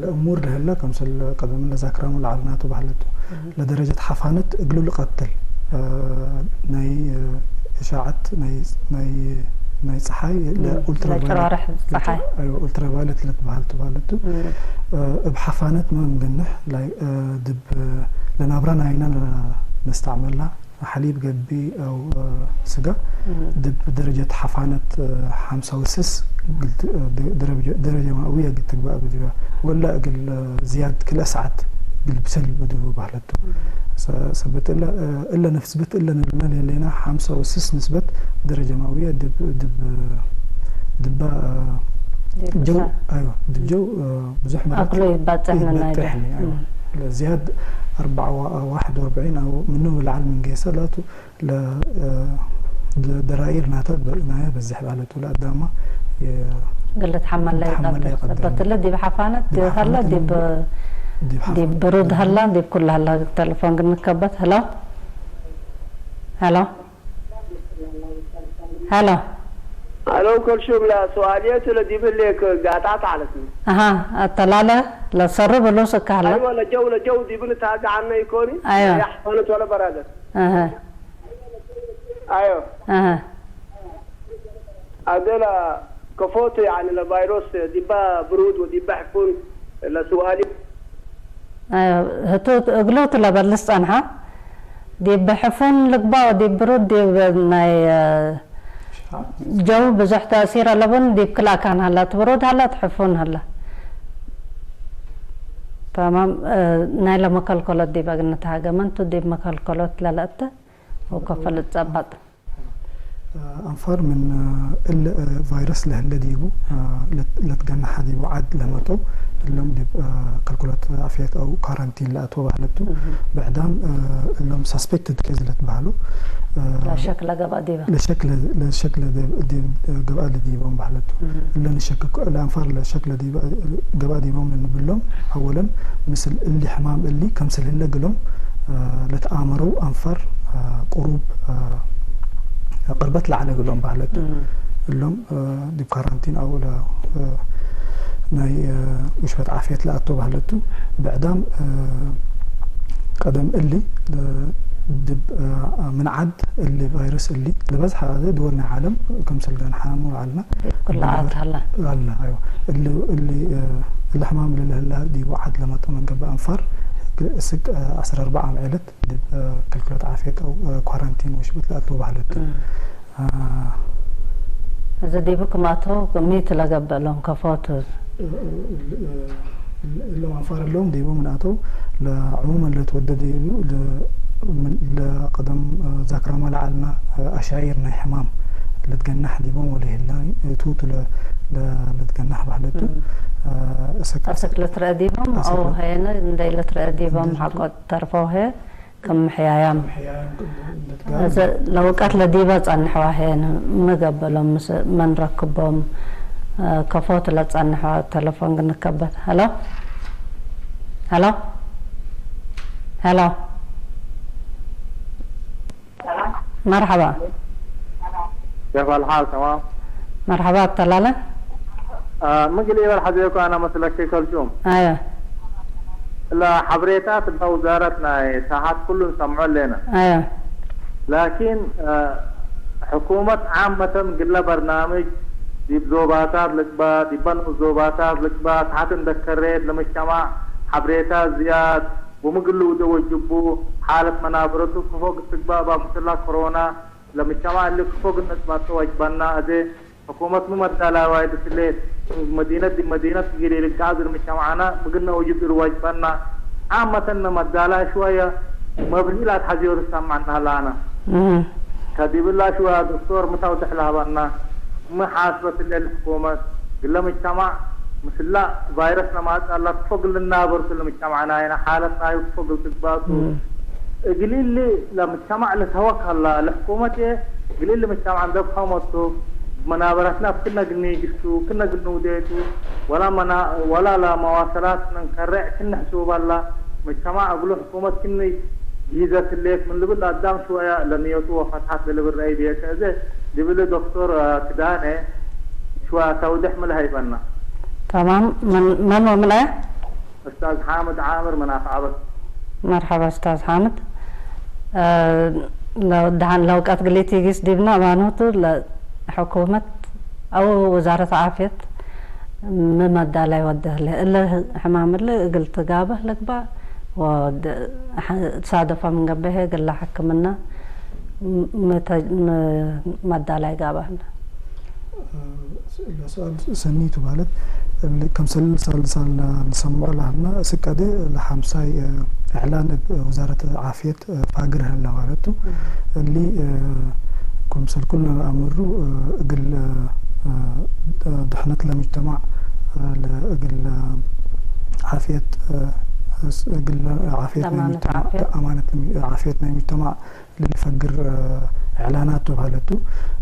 ለእሙር ለህለ ከምሰል ቀደም ለዛክራሙ ለዓልናቱ ባህለቱ ለደረጀት ሓፋነት እግሉ ልቀትል ናይ እሻዓት ናይ ናይ ናይ ፀሓይ ለጭራርሕ ፀሓይ ኡልትራቫዮለት ለትበሃል ትበሃለቱ እብ ሓፋነት መምገንሕ ድብ ለናብራ ናይና ነስተዕመላ ሓሊብ ገቢ ኣው ስጋ ድብ ደረጀት ሓፋነት ሓምሳ ወስስ ደረጀ ማእውያ ግል ትግባእ ብድባ ወላ እግል ዝያድ ክልአ ሰዓት ግል ብሰል ብድቡ ባህለቱ ሰበት እለ እለ ነፍስበት እለ ንብልና ሌሌና ሓምሳ ወስስ ንስበት ደረጀ ማእውያ ድብ ድብ ድባ ጀው ኣይዋ ድብ ጀው ብዙሕ መረት ኣክሎ ይባጽሕ ነናይ ይበጥሕ ኒ፣ ኣይዋ። ለዝያድ ኣርባዓ ዋ- ዋሕድ ወርብዒን ኣው ምኑ ብልዓል ምን ጌሰ ላቱ ለ- ለ- ደራይር ናተ በ- ናየ በዝሕ ባለቱ ለአዳማ የ- ገለት ሓመላ ሓመላ ይቀብል ይቀብል። ሰበት እለ ዲብ ሓፋነት ዲብ ዲብ ሃላ ሓፋነት ዲብ ዲብ ዲብ ብሩድ ሃላ ዲብ ኩል ሃላ ተለፎን ግንከበት። ሄሎ ሄሎ ሄሎ ሄሎ ከልሹም ላ ሰዋልየት ለዲብል ሌክ ጋጣት ዓለት ነው አሃ አተላለ ለሰሩ ብሉስ እካህላ አይዋ ለጀው ለጀው ዲብን ታጋዓና ይኮኒ አይዋ። ያሕፋነት ወለ በራደር አሃ አዮ አሃ አገላ ከፎት ያኒ ለቫይሮስ ዲባ ብሩድ ወዲባ ሕፉን ለስዋሊ አዮ ህቱ እግሎት ለበልስ ጸንሓ ዲብ ሕፉን ልግባ ወዲብ ብሩድ ዲብ ናይ ጀው ብዙሕ ተእሲር ኣለቡን ዲብ ክልኣካን ሃላ ትብሩድ ሃላ ትሕፉን ሃላ ተማም ናይ ለመከልከሎት ዲብ እግንት ሃገመንቱ ዲብ መከልከሎት ለለእተ ወከፈል ጸባጥ አንፋር ምን እል ቫይረስ ለህለ ዲቡ ለትገነሐ ዲቡ ዓድ ለመጠው እሎም ዲብ ከልኩለት አፍየት አው ካራንቲን ለአትወ ባህለቱ ብዕዳም እሎም ሳስፔክትድ ኬዝ ለትባህሉ ለሸክ ለገባ ዲባ ለሸክ ለ- ለሸክ ለ- ዲብ ገብአ ለዲቦም ባህለቱ እለ ንሸክ ለአንፋር ለሸክ ለዲበ- ገብአ ዲቦም ለንብሎም አወለን ምስል እሊ ሕማም እሊ ከምስል ህለ ግሎም ለተአመረው አንፋር ቁሩብ ቅርበት ለዓለ ግሎም ባህለቱ እሎም ዲብ ካራንቲን አው ለ- ናይ ውሽበት ዓፍየት ለአቶ ባህለቱ ብዕዳም ቀደም እሊ ድብ ምንዓድ እሊ ቫይረስ እሊ ልበዝሓ ድወል ናይ ዓለም ከምሰል ገንሓሙ ዓልና ኩላዓት ሃላ አላ። እሊ እሊ እሊ ሕማም ልልህላ ዲቡ ዓድ ለመጠ መንገበ አንፋር እስግ ዓሰርተ ኣርባዓ ዓም ዕለት ድብ ክልክሎት ዓፍየት አው ኳራንቲን ውሽበት ለአቶ ባህለቱ እዚ ዲቡ ክማቶ ሚት ለገብእ ሎም ከፎቱ እሎም አንፋር እሎም ዲቡ ምንአተው ለዕሙመን ለትወደድ ይብሉ ለቀደም ዛክራማ ለዓልና አሻይር ናይ ሕማም ለትገናሕ ዲቦም ወለይህላ ቱቱ ለትገናሕ ባህለቱ እሰክ አሰክ ለትረአ ዲቦም አው ሀየነ እንደይ ለትረአ ዲቦም ሓቆ ተርፈው ሀየ ከም ምሕያያም ለውቀት ለዲበ ጸንሕዋ ሄን ምገበሎም ምስ መን ረክቦም ከፎት ለጸንሕዋ ተለፎን ግንከበት ሀሎ ሀሎ ሀሎ መርሐባ كيف الحال؟ تمام؟ መርሐባ ተላለ آه، مقلي والحديث أنا مسلك كلثوم. አዮ لا حبريتات بوزارتنا ساعات كلهم سمعوا لنا. አዮ لكن آه، ሕኩመት ዓመተን ግለ በርናምጅ ዲብ ዞባታት ልግባ፣ ዲበ ንኡስ ዞባታት ልግባ፣ ታሕት እንደ ከሬት ለመጅተማዕ ሐብሬታ ዝያድ ወምግል ውደ ወጅቡ፣ ሓለት መናበረቱ ክፎ ግትግባእ ባብ ምስላ ኮሮና ለመጅተማዕ እሊ ክፎ ግነጽባቶ ዋጅባና። እዜ ሕኩመት ሚ መዳላዋይ ድስሌት መዲነት ዲብ መዲነት ግል ልጋዕዝ ለመጅተማዕና ምግነ ወጅብ እሉ ዋጅባና። ዓመተን መዳላይ ሽወየ መብርሂ ላትሐዚዮ ልሰማዕና ላና። እህ። ከዲብላ ሽዋ ዶክቶር ምታው ድሕላባና ምሓስበት እለ ልሕኩመት ግለ ምጅተማዕ ምስላ ቫይረስ ለማጻላ ክፎግል ልናበርቱ ለምጅተማዕና ይና ሓለት ናዩ ክፎግል ትግባቱ። እም። እግሊሊ ለምጅተማዕ ልተወከላ ለሕኩመት እየ እግሊሊ ምጅተማዕ እንደብኸመቱ መናበረትና ብክነ ግኒ ግስቱ ክነ ግኒ ውዴቱ ወላ መና-፣ ወላ ለመዋሰላት ነንከርዕ ክንሕስቡ ባላ ምጅተማዕ እግሉ ሕኩመት ክኒ ጊዘት ህሌት ምን ልብል ኣዳም ሽወያ ለንየቱ ወፈትሓት ለልብል ረአይ ብየከ እዘ ልብል ዶክቶር፣ አ፣ ክዳነ ሽወያ ተውድሕ ምልሃ ይበና። تمام. من من ومن أين؟ أستاذ حامد عامر من أخعبت. مرحبا أستاذ حامد. አ፣ ለ-፣ ደሓን ለውቀት ግሊት ይጊስ ዲብና እማኖቱ ለሕኩመት ኣው ወዛረት ዓፍየት ምመዳላይ ወደህለ እለ ሕማም እለ እግል ትጋበህ ልግባእ ወድ-፣ ሐ-፣ ትሳደፋ ምን ገበሄ እግል ለሐክምና ም-፣ ምተ-፣ ም-፣ መዳላይ ጋባህና። ለሰኣል ሰኒቱ ማለት ል-፣ ከምሰል ሳል ሳል ንሰምዖ ላህልና ስቀደ ለሐምሳይ፣ እ፣ እዕላን እብ ወዛረት ዓፍየት ፋግር ህለ ማለቱ። እሊ፣ እ፣ ከምሰል ኩልና ነኣምሩ፣ እ፣ እግል፣ እ፣ እ፣ ድሕነት ለምጅተማዕ፣ እ፣ ለ-፣ እግል፣ እ፣ ዓፍየት፣ እ፣ እስ-፣ እግል ዓፍየት ናይ ደማነት ምጅተማዕ፣ ዓፍየት። ደማነት ዓፍየት ናይ ምጅተማዕ ልፈግር፣ እ፣ እዕላናት ተባህለቱ።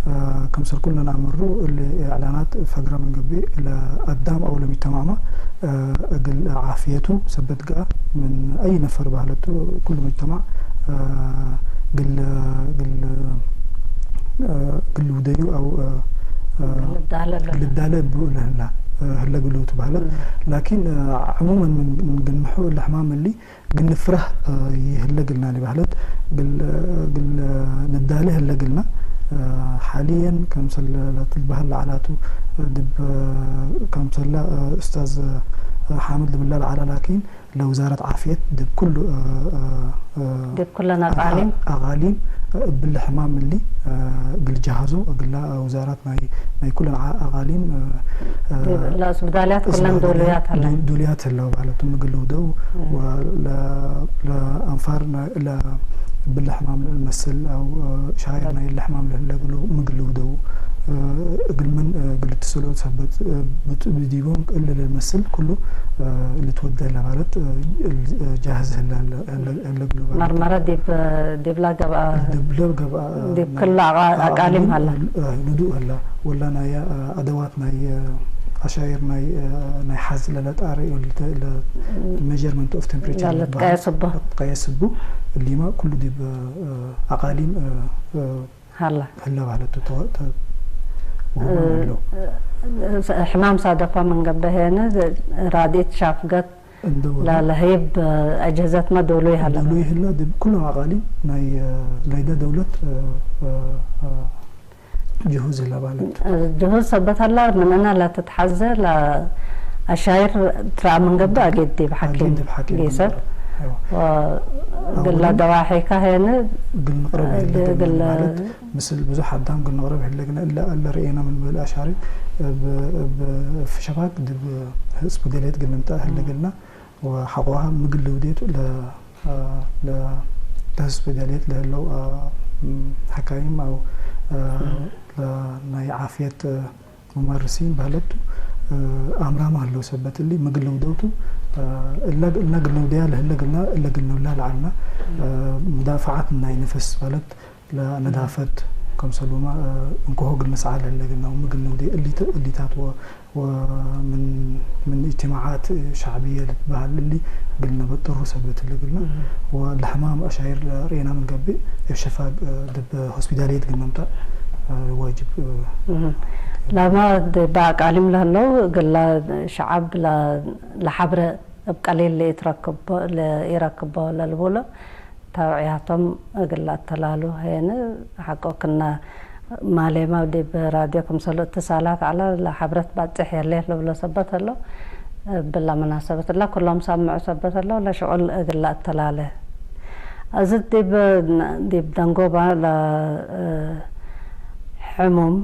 እ፣ ከምሰል ኩልና ነኣምሩ እሊ እዕላናት ፈግረ ምን ገቢ ለአዳም አው ለምጅተማዕማ፣ እ፣ እግል ዓፍየቱ ሰበት ገአ ምን አይ ነፈር ባህለቱ ኩሉ መጅተማዕ፣ እ፣ ግል፣ ግል፣ እ፣ ግል ውደዩ አው፣ እ፣ እ፣ ግል ዳለ ለለ። ግል ዳለ ብኡ ለህላ፣ እ፣ ህለ ግልውቱ ባህለት። እም። ላኪን፣ እ፣ ዕሙመን ምን፣ ምን ግንሑ ለሕማም እሊ ግንፍራህ፣ እ፣ ይህለ ግልና ሊ ባህለት ግል፣ ግል ንዳለ ህለ ግልና። እ፣ ሓልየን ከምሰለ ለትልበሃል ለዓላቱ፣ እ፣ ድብ፣ እ፣ ከምሰላ፣ እ፣ ኡስታዝ፣ እ፣ ሓምድ ልብላ ለዓላ ላኪን ለውዛረት ዓፍየት ድብ ኩሉ፣ እ፣ እ፣ እ፣ ድብ ኩለን ኣቃሊም? ኣቃሊም፣ እ፣ እብል ሕማም እሊ፣ እ፣ እግል ጃሃዞ፣ እግላ ውዛራት ናይ፣ ናይ ኩለን ዓ-፣ ኣቃሊም፣ እ፣ እ፣ ድብ ለስብዳልያት ኩለን ስብዳልያት ዶሉያት ኣለዋ። ዱ-፣ ዱልያት ኣለዋ ማለት ምግልው ደው፣ እ። ወለ-፣ ለአንፋር ነ-፣ ለ-፣ እብል ሕማም መስል፣ ኣው፣ እ፣ ሻይር ናይ እለ ሕማም ለህለ እግሉ ምግልው ደው፣ እ፣ እግል ምን፣ እ፣ እግል ትስሎ ሰበት፣ እ፣ ብት-፣ ብዲቦም እለ ለመስል ኩሉ፣ እ፣ ልትወደ ለማለት፣ እ፣ እል-፣ እ፣ ጃህዝ ህለ፣ ህለ፣ ህለ፣ ህለ እግሉ ማለት። መርመረ ዲብ፣ ዲብላ ገብአ፣ ዲብለ ገብአ፣ ዲብ ናይ ክሉ አቃ-፣ አቃሊም አቃሊም ሀላ። እ፣ ንዱእ ህላ። ወላ ናይ፣ እ፣ አደዋት ናይ፣ እ፣ አሻይር ናይ፣ እ፣ ናይ ሓዝ ለለጣሪ ወልተ-፣ ለ-፣ measurement of temperature ለለትቀየስቦ። ለበሃል። ቀየስቡ። እሊማ ኩሉ ዲብ፣ እ፣ አቃሊም፣ እ፣ እ፣ ሀላ። ህለ ማለት ተ-፣ ተ-፣ ውህባ እ፣ ኣሎ። እ፣ ሕማም ሳደፋ መንገበ ሄነ ራዲት ሻፍገት እንደ ወደ ላ-፣ ለህይብ አጀዘት መዶሉ ይሃላ። ዶሉ ይህላ ድብ ኩሉ አቃሊ ናይ፣ እ፣ ላይዳ ደውለት፣ እ፣ እ፣ እ፣ ጅሁዝ ህላ ማለት። እ፣ ጅሁዝ ሰበት ሀላ ምንና ላተትሐዘ ለአሻይር ትራ መንገበ አጌድ ዲብ ሐኪም አጌድ ዲብ ሐኪም ጌሰር። ግንባር። አይዋ። ወ-፣ አሁን ግላ ደዋሒካ ሄነ ግል ንቅረብ እ፣ የለ ግ-፣ ግል ግል ማለት ምስል ብዙሕ አዳም ግል ንቅረብ ህለግና እለ፣ እለ ርኤና ምን ብል አሻሪ እብ፣ እብ ፍሸፋግ ድብ ህዝብ ደሌት ግል ንምጣእ ህለግልና ወሐቆሃ ምግል ልውዴቱ ለ፣ ለ፣ ለህዝብ ደሌት ለህለው፣ አ፣ ም፣ ሐካይም አው፣ አ፣ ም። ለ፣ ናይ ዓፍየት፣ አ፣ ሙመርሲን ባህለቱ፣ አ፣ አምራማ ህለው ሰበት እሊ ምግል ልውደውቱ፣ አ፣ እለ፣ እለ ግል ንውደያ ለህለ ግልና እለ ግል ንውላ ለዓልና፣ አ፣ ሙዳፈዓት ናይ ነፈስ ማለት ለነዳፈት ከምሰሉማ፣ እ፣ እንኮሆ ግል ንስዓ ለህለ ግልና ወምግል ንውዴ እሊተ-፣ እሊታት ወ-፣ ወምን፣ ምን እጅትማዓት ሸዕብየ ልትበሃል እሊ ግል ነበጥሩ ሰበት እሊ ግልና እም። ወለሕማም አሻይር ርኤና ምንገብእ እብ ሸፋግ፣ እ፣ ድብ ሆስፒታልየት ግል መምጣእ፣ እ፣ ዋጅብ፣ እ፣ እም። ላማ ድ-፣ በአቃሊም ለህለው ግላ ሸዓብ ለ-፣ ለሐብረ እብ ቀሊል ለኢትረክቦ፣ ለኢረክቦ ለልቡሎ፣ ተውዕያቶም እግል ለአተላሉ ሄነ ሐቆ ክና ማሌማ ዲብ ራድዮ ክምሰሉ እትሳላት ዓላ ለሐብረት ባጽሕ የለ ለብሎ ሰበት ኣሎ። ብላ መናሰበት እላ ኩሎም ሳምዑ ሰበት ኣሎ ለሽዑል እግላ እተላለ። እዚ ዲብ፣ ዲብ ደንጎባ ለ-፣ ሕሙም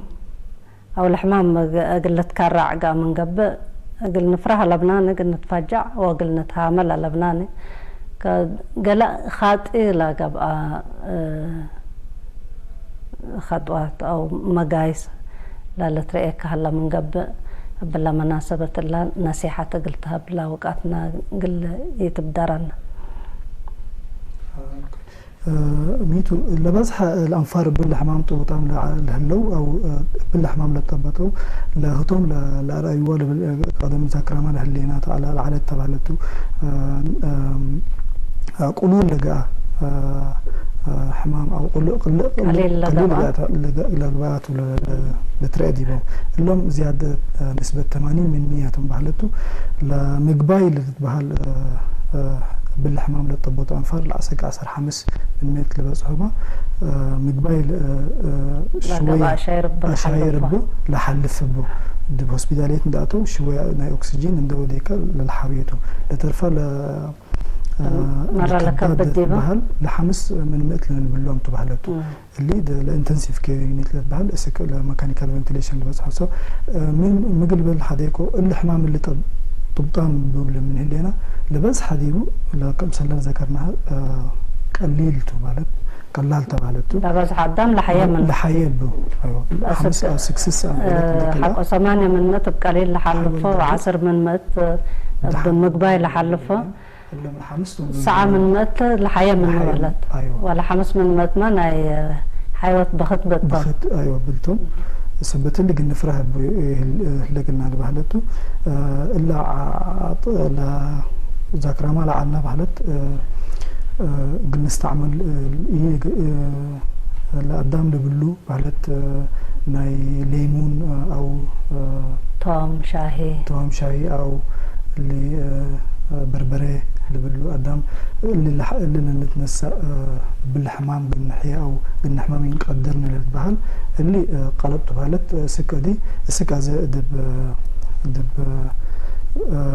ኣው ለሕማም እግ-፣ እግል ልትካራዕ ጋር ምንገብእ፣ እግል ንፍራህ ኣለብናኒ፣ እግል ንትፋጃዕ ወእግል ንትሃመል ኣለብናኒ። ከ-፣ ገለ ኻጢ ለገብኣ፣ እ፣ ኸጥዋት ኣው መጋይስ ለልትረኤካ ሀለ ምንገብእ፣ እብለ መናሰበት እላ ነሲሓት እግል ትሀብ ለውቃትና እግል ይትብደረና። ሚቱ ለበዝሐ ለአንፋር እብል ለሕማም ጥቡጣም ለህለው አው እብል ለሕማም ለጠበጠው ለህቶም ለአርአይዋ ለብል ቀደም ዛክራማ ለህሌና ተዓላ ለዓለት ተባህለቱ ቁሉል ለገአ ሕማም አው ቁሉ-፣ ቁሉ-፣ ቁሉ-፣ ቀሊል ቁሉ ለገአ። ለገአ ተ-፣ ለገ-፣ ለግባቱ ለ-፣ ለ-፣ ለትረአ ዲቦም እሎም ዝያደ ንስበት ተማኒን ምን ሚያቶም ባህለቱ ለምግባይ ለትትበሃል እብል ሕማም ለጠበጡ አንፋር ለአሰጋ አሰር ሐምስ ምን ሜት ለበጽሑማ ምግባይ ለ-፣ ሽወያ ለገባ ሻይርብ ለሓልፎ። ሻይርብ ለሓልፍቡ ድብ ሆስፒታልየት እንዳእተው ሽወያ ናይ ኦክሲጂን እንደ ወዴካ ለልሓውየቱ ለተርፋ ለ-፣ መራ ለከብድ ለከብድ ዲባ? በሃል ለሓምስ ምን ምእት ለንብሎም ተባህለቱ። እም። እሊ ደ-፣ ለኢንተንሲቭ ኬር ዩኒት ለበሃል እስክ ለመካኒካል ቬንቲሌሽን ለበጽሖ። ሶ፣ ምን ምግል በል ሓዴኮ እሊ ሕማም እሊ ጠብ-፣ ጥብጣም ብብል ምን ህሌና ለበዝሓ ዲቡ ለከም ሰለን ዘከርናሃ፣ ቀሊል ቱ ማለት ቀላል ተባህለቱ። ለበዝሓ አዳም ለሓየ ምን ለሓየ ብ-፣ ኣይዋ፣ እስክ ሓምስ፣ ስክስስ እ፣ ሓቆ ሰማንያ ምን ምእት ብቀሊል ለሓልፎ፣ ሓልፎ። ዓስር ምን ምእት እ፣ ብምግባይ ለሓልፎ። እሎም ሓምስቶም ሰዓ ምን ምእት ለሓየ ምን ለሓየ ማለት። ኣይዋ። ዋላ ሓምስ ምን ምእት ማ ናይ፣ እ፣ ሓይወት ብኽት በቶም። ብኽት፣ ኣይዋ፣ ብልቶም። ሰበት እሊ ግን ንፍራህ ብ-፣ ህል-፣ ህለግና ንባህለቱ። እ፣ እላ ዓ-፣ ዓ-፣ ለ-፣ ዛክራማ ለዓልና ባህለት፣ እ፣ እ፣ ግን ንስተዕመል፣ እ፣ ይ-፣ እ፣ ለአዳም ልብሉ ማለት፣ እ፣ ናይ ሌሙን፣ እ፣ አው፣ እ፣ ቶም ሻሂ። ቶም ሻሂ አው እሊ፣ እ፣ እ፣ በርበሬ ልብሉ አዳም እሊ ለሐ-፣ እሊ ለልትነሳ፣ እ፣ እብል ሕማም ግንሕየ አው ግን ሕማም ይንቀድር ንልትበሃል እሊ፣ እ፣ ቀለጥ ማለት፣ እ፣ ስክ እዲ፣ ስክ አዘ ድብ፣ እ፣ ድብ፣ እ፣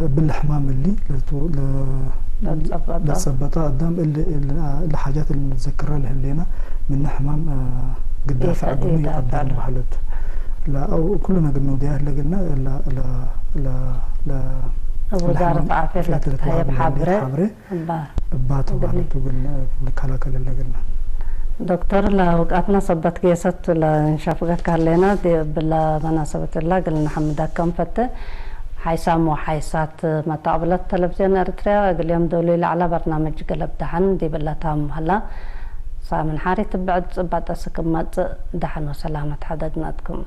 እብል ሕማም እሊ ለቱ-፣ ለ-፣ ለጸበጣ። ለጸበጣ አዳም እሊ፣ እሊ፣ አ፣ እሊ ሓጃት እሊ ንዘክራ ለህሌና ምን ሕማም፣ እ፣ ግዳፍ ኢታ-፣ አግኑ ኢታ-፣ ይቀድር ኢታ-፣ ንባህለቱ። ላ፣ አው ኩሉ ነገር ነው ዲያ ለግና ላ፣ ላ፣ ላ፣ ላ፣ እብ ወዛረት ለሕማም ዓፍየት ዓፍየት ለትትሃየብ ለትትሃየብ ሓብረ። ሓብረ እባ። እባ ተባህለቱ ግን ንከላከል ለግና። ዶክተር፣ ለውቃትና ሰበት ጌሰት ለንሸፍገካ ሀሌና፣ ዲ-፣ ብለ መናሰበት እላ እግል ነሐምደከ እንፈተ። ሓይሳም ወሓይሳት መታቅብለት ተለቪዝዮን ኤርትርያ፣ እግል ዮም ደውሊ ለዐላ በርናመጅ ገለብ ደሐን ዲብለ ታም ሀላ። ሳምን ሓሪት ብዕድ ጽባጠ ስክም መጽእ፣ ደሐን ወሰላመት ሐደግናትኩም።